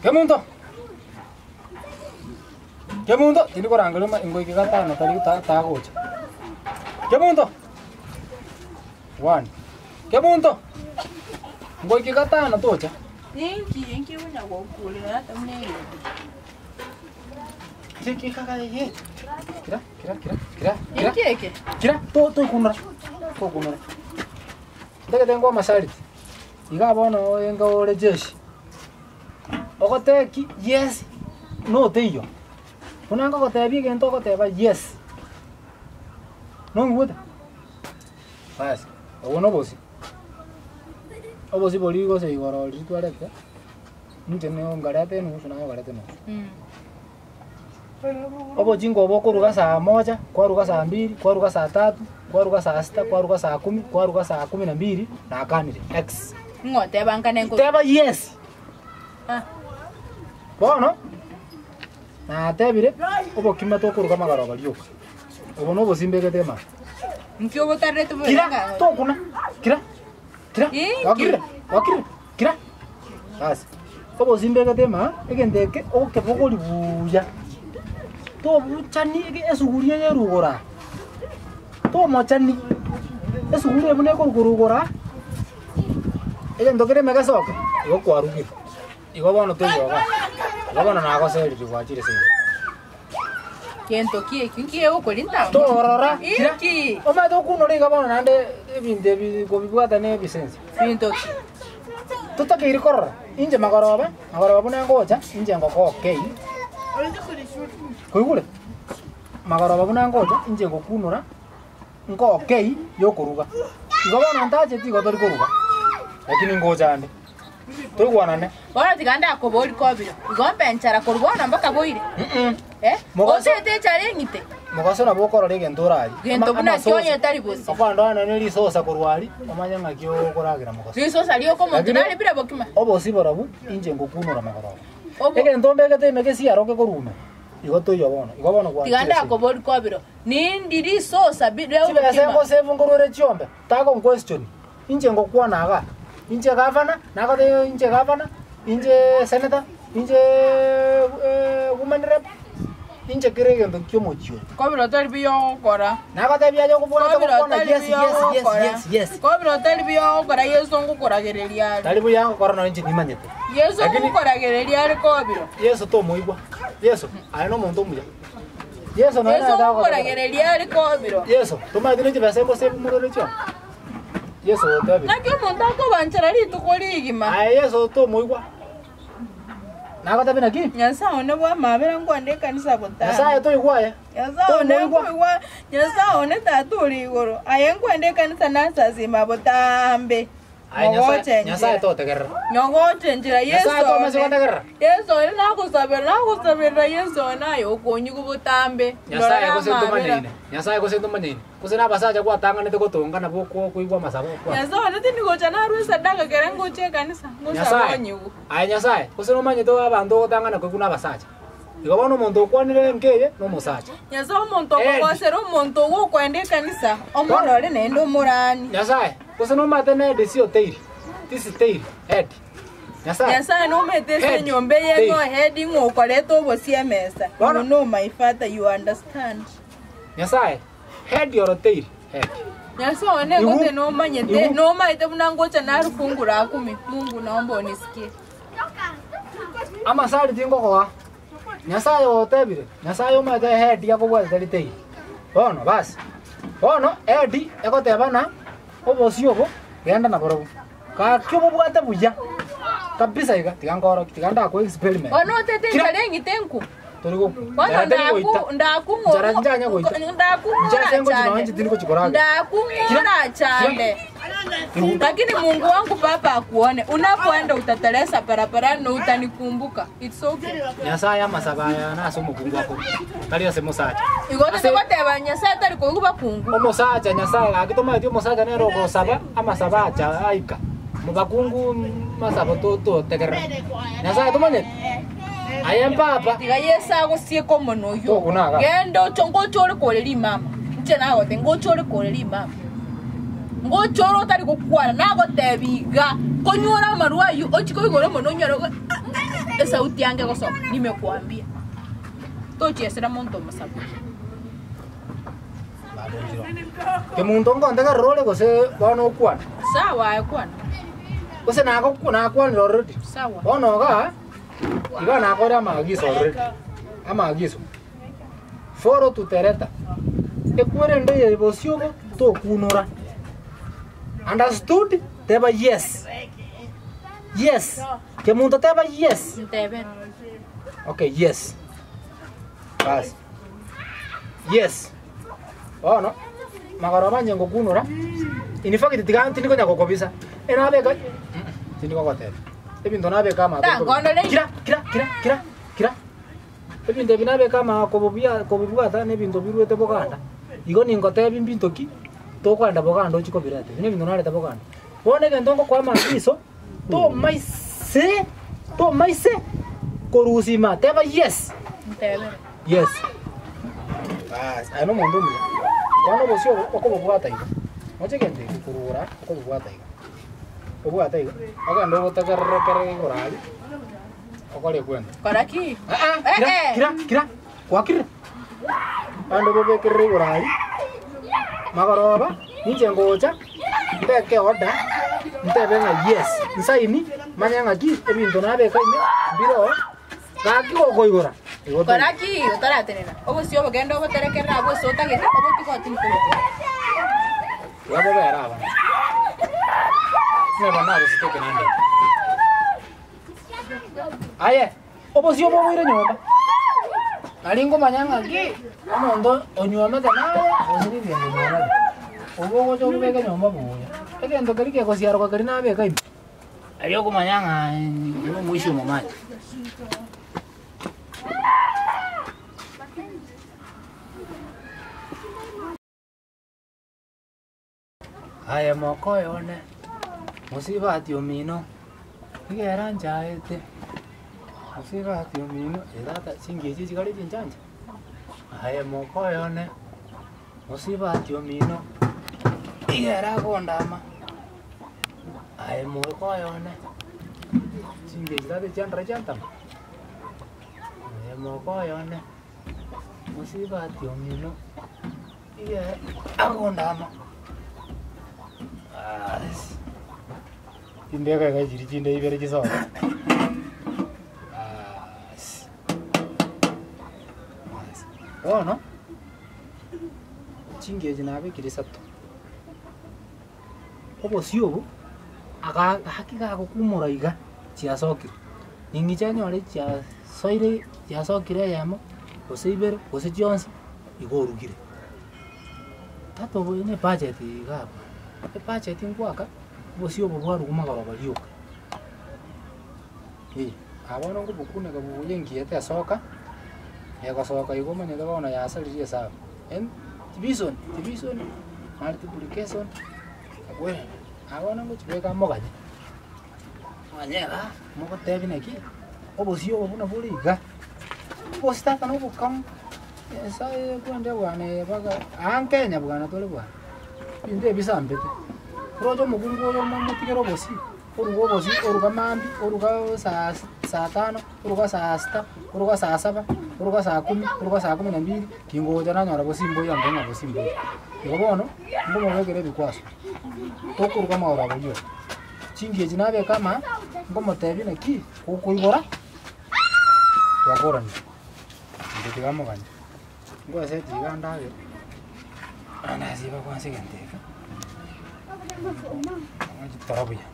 Kemunto! Kemunto! Tindi korangeria oma ngoike gatano tari ta tagocha. Kemunto! One. Kemunto! Ngoike gatano tocha. Ninki inki onya gokurera ata buna egento? Kira kira kira kira kira kira kira Ninki eke? kira to tokunora tokunora. Ntagete ngwa amashariti. Iga bono oenga ore jeshi. Ogoteba ki? Yes, no teiyo. Buna ngogotebia egento ogoteba yes. Nongigwete? Basi, obwo na obosie. Obosie boria gose igoro riria twarete, inche nigo nkareta enusu naye okareta enusu. Obochinga obo okoruga saa moja, kwaruga saa mbili, kwaruga saa tatu, kwaruga saa sita, kwaruga saa kumi, kwaruga saa kumi na mbili, nakanire X. Ng'o teba nkane nko. Teba yes. Ah. Bono, natebire, obokima tokoruga magoroba rioka. Obo nobosie mbegete emara. Nki obotarerete bobe Kira, ng'a- tokuna, kira, kira, Inki? wakirire, wakirire, kira. Basi, obosie mbegete emaa, egento eke okebogori buya, tobuchani ege esuguri eye erugoro aa, tomochani, esuguri eye buna ekorwa rugoro aa, egento kere ime gesoke, igo kwarugire, igo bono toiyo igaa, igo bono nagoseriri gwachire seino. Gento ki eki nki egokori ntambe? Torora kira Inki? omanyete okunora iga bono naende ebinto ebi kobibwata na ebisense. Binto ki? Totakeiri korora, inche magoroba, magoroba buna ngocha, inche ngokoa okay, koigure? Magoroba buna ngocha, inche ngokunora, nkoa okay ya okoruga. Igo bono ntacheti igo tori koruga, lakini ngocha ande. Toigwanane. Bono tiga ndakoborie kobiro, igo mbe enchara korwa bono mpaka boire. Eh? Mogaso- Otete enchara eng'ite. Mogaso nabo okorora egento orarie. Gento Ama- buna amasosa. ki onye tari bosio. Okoandoana ne risosa korwa aria, omanye ng'aki okoragera mogaso. Risosa rioka omonto Lakini- nare bire bokima. Obosie borobwo, inche ngokunora magoroba. Obo- Egento mbegete ime gesiaro kekorwa ime, igo toiyo bono. Igo bono Tiga gwanchire ase. ndakoborie kobiro, nindi risosa bi- ria Chibesa obokima. ngosevu nkorwere chiombe, tagonquestioni. Inche ngokwana iga, inche gavana, nagotebia inche gavana, inche senator, inche woman rep, inche kera egento kia omochie oyo. Kobiro tari buya ogokora. Nagotebia aye okobwate Kobiro gokwana tari yes buya yes yes ogokora. yes yes. Kobiro tari buya ogokora Yeso ngokoragereria are. Tari buya ngokora nonya inche nimanyete. Yeso Lakini- ngokoragereria are kobiro. Yeso tomoigwa, Yeso aye nomonto omuya. Yeso nonya Yeso nere tagokora. ngokoragereria are kobiro. Yeso, tomanyete ne chibesa ngosebe morore chiombe. Yeso otebire. Naki omonto akobanchera rituko rigima. Aye Yeso tomoigwa. Nagotebia naki? Nyasae one bw'amabera nkwande ekanisa botambe. Nyasae toigwa aye. Nyasae one Tomoigwa. nkoigwa, Nyasae one Tata ore igoro, aye nkwende ekanisa nasasima botambe. Aye Nyasae, Nyogoche Nyasae enchera. totegerera. Nyogoche enchera Yeso Nyasae tomase one. gotegerera. Yeso one nagosabera, nagosabera Yeso one aye okonyigwa botambe. Nyasae Ndorera gose amabera. ntomanyaine. Nyasae gose ntomanyaine. Gose nabasacha gwatang'anete gotonga nabwo okoigwa amasabo okwana. Nyasae one tindi gocha narue esadaka kere ngocha ekanisa, ngosaba Nyasae, onyigwe. aye Nyasae, gose nomanyete abanto ogotang'ana koigwa nabasacha. Igo bono omonto okwanire enka eye nomosacha. Nyasae omonto Ed. okogosera omonto ogokwenda ekanisa, omorore naende omorani. Nyasae, gose nomanyete na Ed si oteiri, tisi teiri, Ed. Nyasae. Nyasae nomanyete ase Head. enyomba eye Tail. ng'o head ng'o okoreta obosie emesa. Bono- You know my father, you understand. Nyasae, head or tail? Head. Nyasae one Igu- gote nomanyete igu- nomanyete buna ngocha narufungura akumi Mungu naomba unisikie. Amasari tingokoa. Nyasae otebire, Nyasae omanyete head akobwate tari tail. Bono basi, bono head egoteba ng'a obosio obo genda naborobwo. Gaki obobwate buya kabisa iga, tiga nkorokie, tiga ndakwe experiment. Bono otete Kira- enchara eng'ite enku. Tori gokwa. Bono Nchara teri ndaku goita. ndaku Nchara nchanya goita. ndaku Nchara ng'ora sengo chinoe chande. nche tindi gochikoragera. Ndaku ng'ora chande. Lakini Mungu wangu Baba akuone. Unapoenda utateleza barabarani na utanikumbuka. It's okay. Nyasaye amasabo aya nase omokungu akorwa, tari ase mosacha. Igo Ase- totogoteba Nyasaye tari koigwa bakungu. Omosacha Nyasaye gaki tomaeti omosacha nere ogosaba amasabo acha aika. Mobakungu masabo to- totegerera. Nyasaye tomanyeti? Aye mpapa. Tiga Yeso agosieka omonwa oyio. Tokuna iga. Genda oche ngoche ore kore rimama. Inche nagote ngoche ore kore rimama. Ngoche ore otari gokwana nagotebia iga, konywa ore amarwa ayio ochie koigora omonwa onyore. Esauti yange egosoka, nimekuambia. Tochiesera monto omosabe. Bado njiro. Kemunto ngontegerera ore gose bono okwane? Sawa aye kwana. Gose nago nakwanire already? Sawa. Bono igaa, iga nakore amaagiso already. Amaagiso. Follow to the letter. Ekwerende eye bosio obo tokunora. Understood? Teba yes. Yes. Kemunto teba yes. Ntebere. Okay, yes. Basi. Yes. Bono, magoro manye ngokunora. In fact, tiga tindi konya gokobisa. Enabeka tindi gogotebia. Ebinto nabeka amato. Tangonore. Kira, kira, kira, kira, kira. Ebinto ebi nabeka ama kobobia kobibwata na ebinto biruete boganda. Igo ningotebia mbinto ki, tokoenda boganda ochie kobireta. Ebi na ebinto nareta boganda. Bono egento ngokoa amagiso, tomaise, tomaise korusia ime aa, teba yes. Ntebere. Yes. Baas, aye nomonto omuya. Bono obosio obo okobobwata iga. Moche egento eke korwa aa, okobobwata iga. Obwate iga, ogende obotegerere kere igoro aria. Okore kwenda. Kora ki? Ah, ah, kira, Eh, eh. kira, kira. Gwakirire. Bande obobekerere igoro aria. Magoroba, ninche ngocha, mbeke order, ntebe ng'a yes, nsaini, manye ng'aki ebinto nabeka ime, mbire oo, gaki gokoigora, igo Kora toigwe. ki? Otaratenena. Obosio obogende oboterekerere abwo ase otagete, obotige otinike obotige. Tiga bobere abana. Neba narosete ekenanda eke. Aye, obosio obo oboire nyomba. Nari nkomanya ng'aki, omonto onyuomete naye, gose ribienge onyuomete. Obo ogocha obobeke nyomba buya. Egento keria kegosiaroka keria nabeka ime, aria okomanya ng'a oyo omoisia omomache. Aye mokoyo one, mosibati omino, nigo eranchaete, mosibati omino, eh tata chingi echi chikare chinchancha, aye mokoyo one, mosibati omino, nigo erakondama, aye mokoyo one, chingi echi tata echiandora chiantama, aye mokoyo one, mosibati omino. Agondama. Basi. Chimbeka iga chiri chinde ibere chisoke. Basi. Basi. Bono, chingechi nabekire isato. Obosio obo, aga gaki gagokumora iga, chiasokire. Ning'iche nyore chiasoire chiasokire eyemo, gose ibere, gose chionsi. igo orugire. Tata obo ne ebudget iga abwo, ebudget ngoaka, obosio obo bwarugwa magoroba rioka. Eh, aa bono ngobokuneka buya engiya tesoka, egosoka igo omanyete bono yasaririe esabu. Em tibison, tibison, multiplication, akwere, aa bono ngochibeka moganye, moganye igaa, mogotebi naki, obosio obo buna bore iga, obosi tata na obokong'u. Nyasaye kwende bwana eye mpaka aa Kenya bwana tore bwana, ebinto ebi bisambete, oroche omokungu oyo omotigere obosie, oruga obosie, oruga mambia, oruga saa saa tano, oruga saa sita, oruga saa saba, oruga saa kumi, oruga saa kumi na mbili, kingocha nanyora bosie mboyo ante ng'a bosie mboyo. Igo bono, ngomobekera ebikwaso, tokoruga amagoro abo rioka. Chingi echi nabeka ama, ngomotebia naki, gokoigora, twakoranire. Inche tiga moganye, ngweseti iga ndagere, naende nasiba kwanza egento eke, ngochitora buya.